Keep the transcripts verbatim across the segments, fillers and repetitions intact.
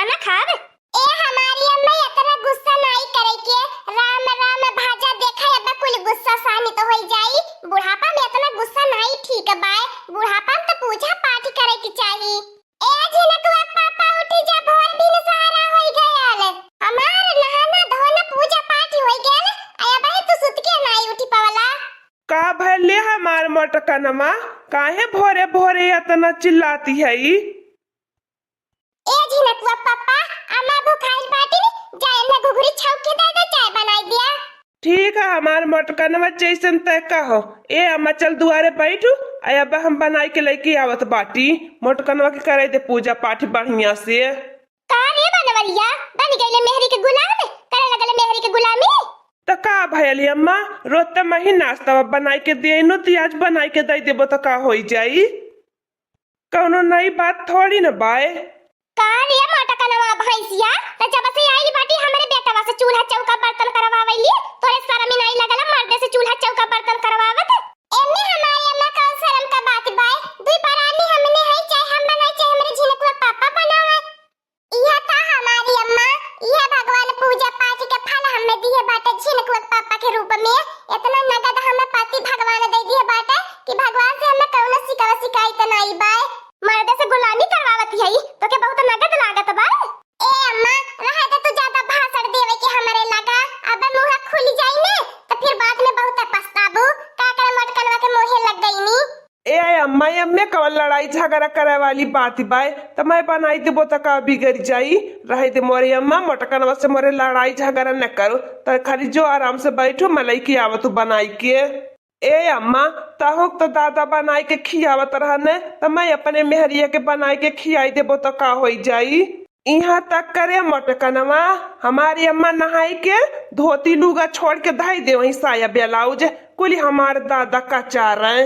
खाना खाब? ए हमारी अम्मा, इतना गुस्सा नाई करे के। राम राम भाजा, देखा अब कुल गुस्सा शांत होई जाई। बुढ़ापा में इतना गुस्सा नाई ठीक बाय। बुढ़ापा में तो पूजा पाठ करे के चाही। ए झिनकुआ पापा, उठी जा, भोर भिनसहरा होई गयल। हमार नहाना धोना पूजा पाठ होई गयल, आ अबही तू सुत के नाई उठी पवला। का भले हमार मोटकनवा, काहे भोरे भोरे इतना चिल्लाती है ई? ए झिनकुआ पापा, अम्मा भुखाइल बाटिन, जा एन्ने घुघुरी छौंक के दे दे, चाय बनाई दिया। ठीक है हमार मोटकनवा, जैसन तय कहो। ए अम्मा, चल दुआरे बैठू, आ अब हम बनाई के लेके आवत बाटी। मोटकनवा के करे दे पूजा पाठ बढ़िया से। का रे बनवरिया, बन गईले मेहरी के गुलाम, करे लगले मेहरी के गुलामी। त का भयल अम्मा, रोज त मही नाश्ता बनाई के देनु, ती आज बनाई के दे देबो त का होई जाई? कौनो नई बात थोड़ी न बाय। का रे मोटकनवा भैंसिया, त जब से आइल बाटी हमरे बेटवा से चूल्हा चौका बर्तन करवावैली, तोरे शर्म ही नहीं लगल मर्दे से चूल्हा चौका बर्तन करवावत? एमे हमारे अम्मा कौन शर्म का बात बाय? दुई परानी हमने है, चाहे हम बनाई, चाहे हमरे झिनकुआ पापा बनावे। इहे त हमारी अम्मा, इहे भगवान पूजा पाठ के फल हमें दिए बाटे झिनकुआ पापा के रूप में। इतना नगद हमें पति भगवान दे दिए बाटे कि भगवान से हमें कौनो शिकायत शिकायत नाई बाय। मर्दे से गुलामी करवावत हई, तोके बहुत नगद लागत बा। ए अम्मा, रहे दे तू ज्यादा भाषण देवे के हमरे लगा। अब मुँह खुल जाई ने, त फिर बाद में बहुत पछताबू। का करे मोटकनवा के मोहे लग गई नी। ए अम्मा, एमे कवन लड़ाई झगड़ा करे वाली बात बाय? त मैं बनाई देबो त का बिगड़ जाई? रहे दे मोरे अम्मा, मोटकनवा से मोरे लड़ाई झगड़ा न करो। त खाली जो आराम से बैठो, मैं लइके आवत हूँ बनाई के। ए अम्मा, तहूँ त दादा बनाई के खियावत रहने, त मैं अपने मेहरिया के बनाई के खियाई देबो त का होई जाई? इहाँ तक करे मोटकनवा, हमारी अम्मा नहाई के धोती लुगा छोड़ के धई दे वहीं साया ब्लाउज, कुली हमार दादा कचार रहे।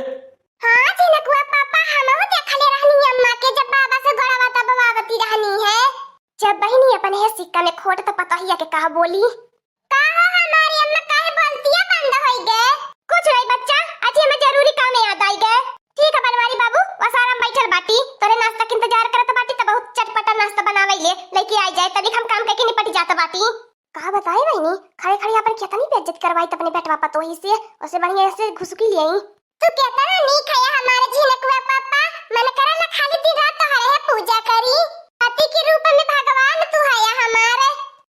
हाँ झिनकुआ पापा, हमहू देखले रहनी अम्मा के जब बाबा से गोड़वा दबवावती रहनी है। जब बहिनी अपन है सिक्का में खोट त पतोहिया के कहा बोली। का हो हमारी अम्मा, काहे बोलतिया बंद होई गए? कुछ नहीं बच्चा, आज हमें जरूरी काम याद आई गए। ठीक है बनवारी बाबू, वसारा में बैठल बाटी, तोरे नाश्ता के इंतजार करत बाटी, त बहुत चटपटा नाश्ता बनावे ले, लेके आई जाए, तनिक हम काम करके निपट जात बाटी। का बताई बहिनी, खड़े खड़े अपन कितनी बेइज्जत करवाई त अपने बेटवा पतोही से, उसे बढ़िया से घुसकी ले आई। तू केतना नीक है हमारे झिनकुआ पापा, मन करला खाली दिन रात तोहरे है पूजा करी। पति के रूप में भगवान तू है हमारे।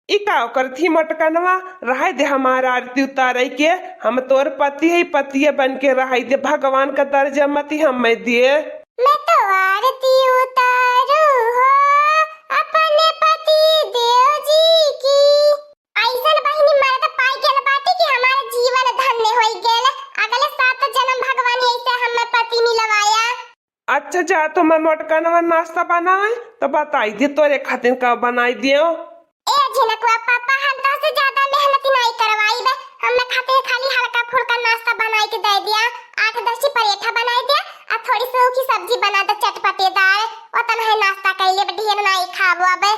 ई का करत ही मोटकनवा, रहे दे हमार आरती उतारे के, हम तोर पति है, पतिया बन के रहे दे, भगवान का दर्जा मती हमें दिए। मैं तो आरती उतारू हो अपने पति देव जी की। ऐसन बहिनी मर्द पाई गेल बाटी कि हमार जीवन धन्य होई गेल। अगले सात जन्म भगवान ऐसे हमें पति मिलवाया। अच्छा जा, तो मैं मोटकनवा नाश्ता बनावे तो बताई दे तोरे खातिर का बनाई दियो। ए झिनकुआ पापा, हम तो से ज्यादा मेहनत नहीं करवाई बे, हमें खातिर खाली हल्का फुल्का नाश्ता बनाई के दे दिया। आठ दस ठी परेठा बनाई दिया और थोड़ी सूखी सब्जी बना दे चटपटेदार। ओतन है नाश्ता कैले बे, ढेर नहीं खाबो अबे।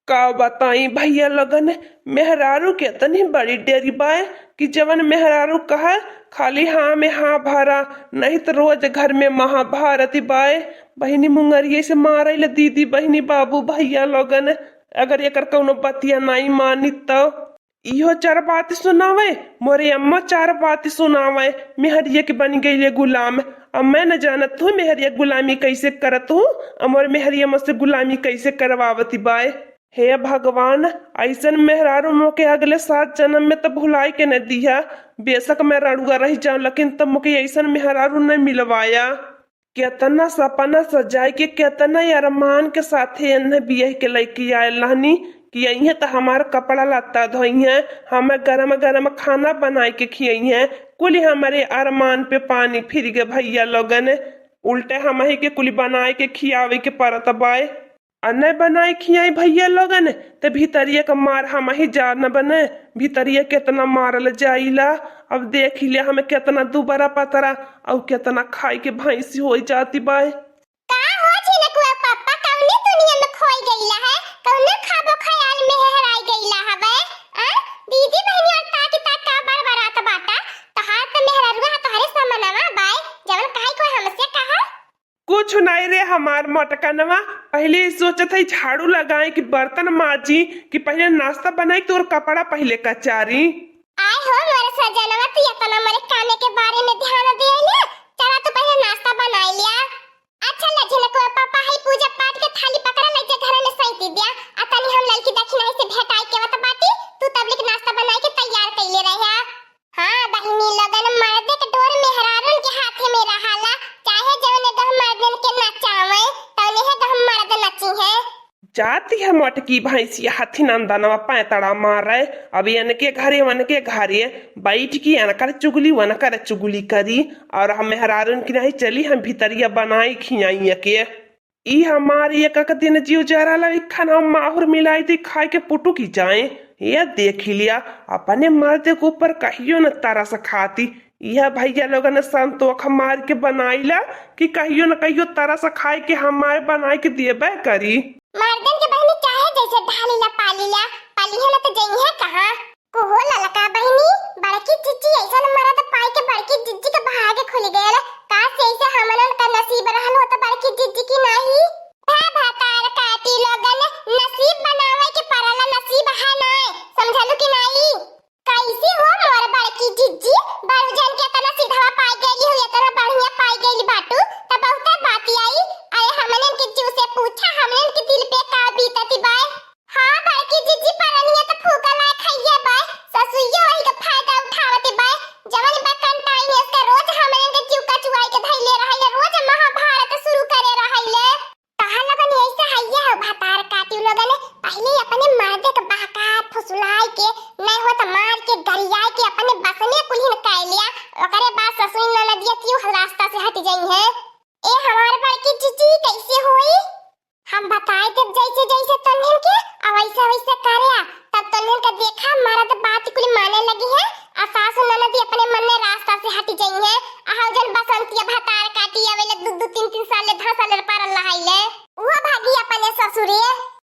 का बताई भैया लोगन, मेहरारू के इतनी बड़ी डेरी बाय कि जवन मेहरारू कहे, खाली हाँ में हाँ भरा, नहीं तो रोज घर में महाभारत बाय। बहिनी मुंगरिये से मारे ले दीदी, बहिनी, बाबू, भैया लोगन, अगर एकर कौनो बतिया नहीं मानी तो। इहो चार बात सुनावे, मोरे अम्मा चार बात सुनावे, मेहरिया के बन गई गुलाम। अब मैं न जानत हूँ मेहरिया गुलामी कैसे करत हूँ, और मोरे मेहरिया मुझसे गुलामी कैसे करवावती बाय। हे भगवान, ऐसन मेहरारू मोके अगले सात जन्म में तो भुलाई के न दिया। बेशक मैं रड़ुआ रह जाऊं, लेकिन तब मोके ऐसन मेहरारू न मिलवाया। केतना सपना सजाए के, केतना अरमान के साथे एन्हे बियाह के लइके आयल रहनी कि अइहें त हमार कपड़ा लत्ता धोइहें, हमें गरम गरम खाना बनाए के खियइहें। कुली हमरे अरमान पे पानी फिर गए भैया लोगन। उल्टे हमही के कुली बनाए के खियावे के परत बाय। आ नहीं बनाए खियाई भैया लोगन, त भीतरिया का मार हमही जानब न। भीतरिया केतना मारल जाइला। अब देख ले हमें केतना दुबरा पतरा, अउ केतना खाई के भैंसी होई जाती बाय। का हो झिनकुआ पप्पा, कौने दुनिया में खोई गईला है? कौने खाबो ख्याल में हेराई गईला हवे? आ? दीदी बहिनी और ताकी ताक का बरबरात बाटा? तोहार त मेहररुआ ह तोहरे समनवा बाय, जवन कहे कोई हमसे कहा। कुछ नहीं रे हमार मोटकनवा, पहिले ई सोचत हई झाड़ू लगाई कि बर्तन माजी, कि पहिले नाश्ता बनाई कि तोर कपड़ा पहिले कचारी। आय हो मोर सजनवा, तू एतना मोरे कामे के बारे में ध्यान दिहले। चला तू पहिले नाश्ता बनाई लिया। अच्छा ले झिनकुआ पापा, हई पूजा पाठ के थाली पकड़ा, ले जा घर में सैंती दिया। आ तनी हम ललकी दखिनाही से भेंटाई के आवत बाटी, तू तबलिक नाश्ता बनाई के तैयार कइले रह्या। हाँ बहिनी लोगन, मर्दे के डोर मेहरारून के हाथे में रहाला, चाहे जौने गह मर्दन के नचावे, तौने हे गह मर्द नची है। जाती है मोटकी भैंसिया हथी नंदनवा पैतड़ा मारे, अब इनके घरे वनके घरे बैठ के इनकर चुगली वनकर चुगली करी, और हम मेहरारून की नहीं चली, हम भितरिया बनाई खियाई के। ई हमार एक एक दिन जीव जरा ला, खाना माहुर मिलाई दी, खाए के पुटुकी जाए। ये देख लिया, अपने मर्द के ऊपर कहियो न तरस खाती। यह भैया लोगन संतोख मार के बनाईला कि कहियो न कहियो तरस खाए के हमारे बनाए के देबे करी। मर्दन के बहिनी चाहे जैसे ढालीला पालीला, पालीहे न तो जइहे कहाँ। कोहो ललका बहिनी, बड़की जिज्जी ऐसन मरद पाई के बड़की जिज्जी के भाग खुल गयल। काश ऐसे हमनन का नसीब रहल होत बड़की जिज्जी की नाही। भा भतार काटी लोगन, नसीब बनावे के परला, नसीब है नाय, समझलू कि नाही? कैसी हो मोर बड़की जिज्जी, बड़ू जन के इतना सीधवा पाई गई हो, इतना बढ़िया पाई गई बाटू, त बहुते बात आई। अरे हमनन के जीव से पूछा, हमनन के दिल पे का बीतती बाय। हाँ बड़की जिज्जी, परनिया त फूका लायक हइये बाय, ससुइयो वही के फायदा उठावती बाय। जवन बा कंटाइन इसका रोज हमरे के जीव कचुआई के धइले रहइले, रोज महाभारत शुरू करे रहइले। कहा लगन ऐसे हइये हो भतार काटी लोगन, पहिले अपने मर्दे के बहका फुसुलाई के, नहीं हो त मार के गरियाई के अपने बस में कुल्हिन कर लिया, ओकरे बाद ससुई ननदिया क्यों रास्ता से हट जाई है। ए हमार बड़की जिज्जी कैसे होई? हम बताए देब जैसे जैसे तन्हन के, आ वैसे वैसे करे आ। तब तन्हन के देखा मरद बात कुल माने लगी है, आ सासु ननदी अपने मन में रास्ता से हट जाई है। आ हौ जन बसंतिया भतार काटी आवेले दू दू तीन तीन साल ले धसल परल रहाइले। उहो भागी अपने ससुरे।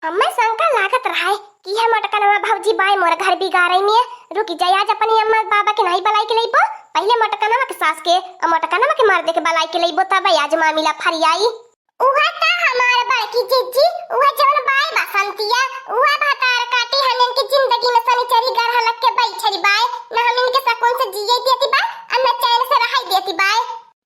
हमें शंका लागत रहे कि यह मोटकनवा भौजी बाय मोर घर बिगाड़े में। रुकी जाए, आज अपनी अम्मा बाबा के नहीं बलाई के लइबो, पहिले मोटकनवा के सास के, आ मोटकनवा के मर्दे के बलाई के लइबो, तब आज मामिला फरियाई। उहे त हमार बड़की जिज्जी, उहे जौन बाय बसंतिया, उहे भतार काटी हमन के जिंदगी में सनिचरी गरह लग के बैठल बाय। न हमन के सकून से जिए देती बाय, आ न चैन से रहै देती बाय।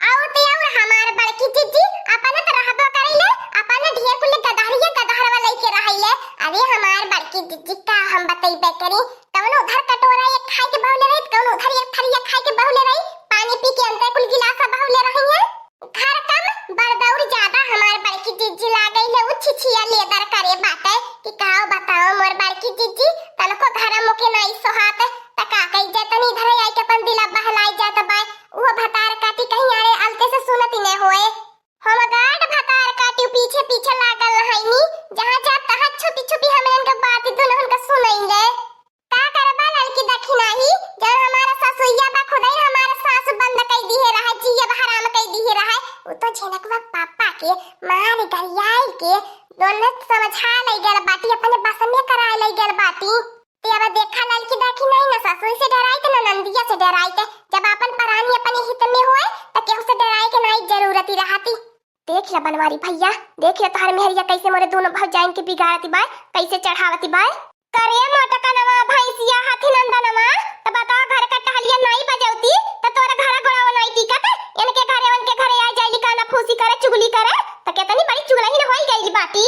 अउर ते अउर हमार बड़की जिज्जी, अपन त रहबो करैले, अपन ढेर कुल गदहरिया गदहरवा लइके रहैले। अरे हमार बड़की जिज्जी का हम बतैबे करी, कौनो उधर कटोरा एक खाए के बहुले रही, कौनो उधर एक थरिया खाए के बहुले रही, पानी पी के अंदर कुल गिलासा बहुले रही है। घर कम, बरदौर ज्यादा हमार बड़की जिज्जी लागैले, उ छिछिया लेदर करे बाटे कि काव बताओ मोर बड़की जिज्जी, तनको घर मुके नाई सोहात, त का कई जतनी धरे आई के अपन दिला बहलाई जात बाय, उहो भतार काटी कहीं अरे अलते से सुनती ने होए। हम गार्ड भतार काटी पीछे पीछे लागल रहनी, जहाँ जात तहाँ छुपी छुपी हमन के बात दुनहुन का सुनैले। का करबा ललकी दखिनाही, जब हमारा ससुइया बा खुदै हमारा सास बंद कई दिहे रहे, जियब हराम कई दिहे रहे। उ तो झिनकवा पापा के मार गरियाई के दोनों समझा लई गल बाटी, अपने बस में कराए लई गल बाटी। ते अब देखा ललकी दखिनाही न ससुई से डराई त न नंदिया से डराई त, जब अपन परानी अपने हित में होए त केहू से डराए के नाई जरूरत ही रहती। देख ला बनवारी भैया, देख ला तोहर मेहरिया कैसे मोरे दोनों भौजाइन के बिगाड़ती बाय, कैसे चढ़ावती बाय। करे मोटकनवा भैंसिया हाथी नंदनवा, त बताओ घर का टहलिया नाई बजौती, त तोरा घर गोड़वा नाई टिकत, इनके घरे उनके घरे आ जाइली काना फूसी करे, चुगली करे, त केतनी बड़ी चुगलहिन होई गइल बाटी।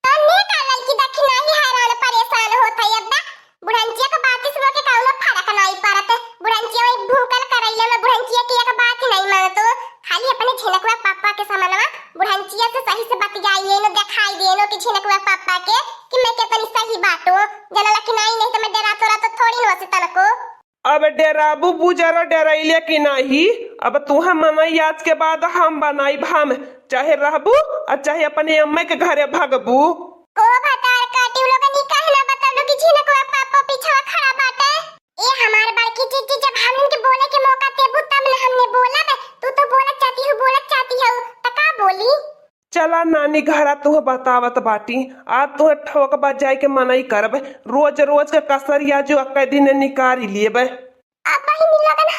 तन्ने का ललकी दखिनाही हैरान परेशान होत है अब्बा। बुढ़ंचिया के बात से मोके कौनो फर्क नाई पड़त। बुढ़ंचिया वही भूकल करैले में बुढ़ंचिया के एक बात नाई मानतो। खाली अपने झिनकवा पापा के समनवा बुढ़ंचिया से सही से बतियाइए नो, दिखाई दे नो कि झिनकवा पापा के कि मैं केतनी सही बाटो। जनला कि नाई, नहीं तो मैं डरा तोरा तो थोड़ी नो से तनको। अब डेराबू बुजरा डेरैले कि नाही? अब तुहे मनई आज के बाद हम बनाइब हम, चाहे रहबू और चाहे अपने अम्मा के घरे भगबू। ओ भतार काटी, उ लोगन ई काहे ना बतौलू कि झिनकवा पापा पीछवा खड़ा बाटे? ए हमार बड़की जीजी, जब हमन के बोले के मौका देबू तब न हमने बोलब, तू तो बोलत जाती हो, बोलत जाती हो, त का बोली? चला नानी घरा तुह बतावत बाटी, आज तुह ठोक बजाए के मनई करब। रोज रोज के कसरिया जो अक्के दिन निकारी लेब। अब बहिनी लोगन,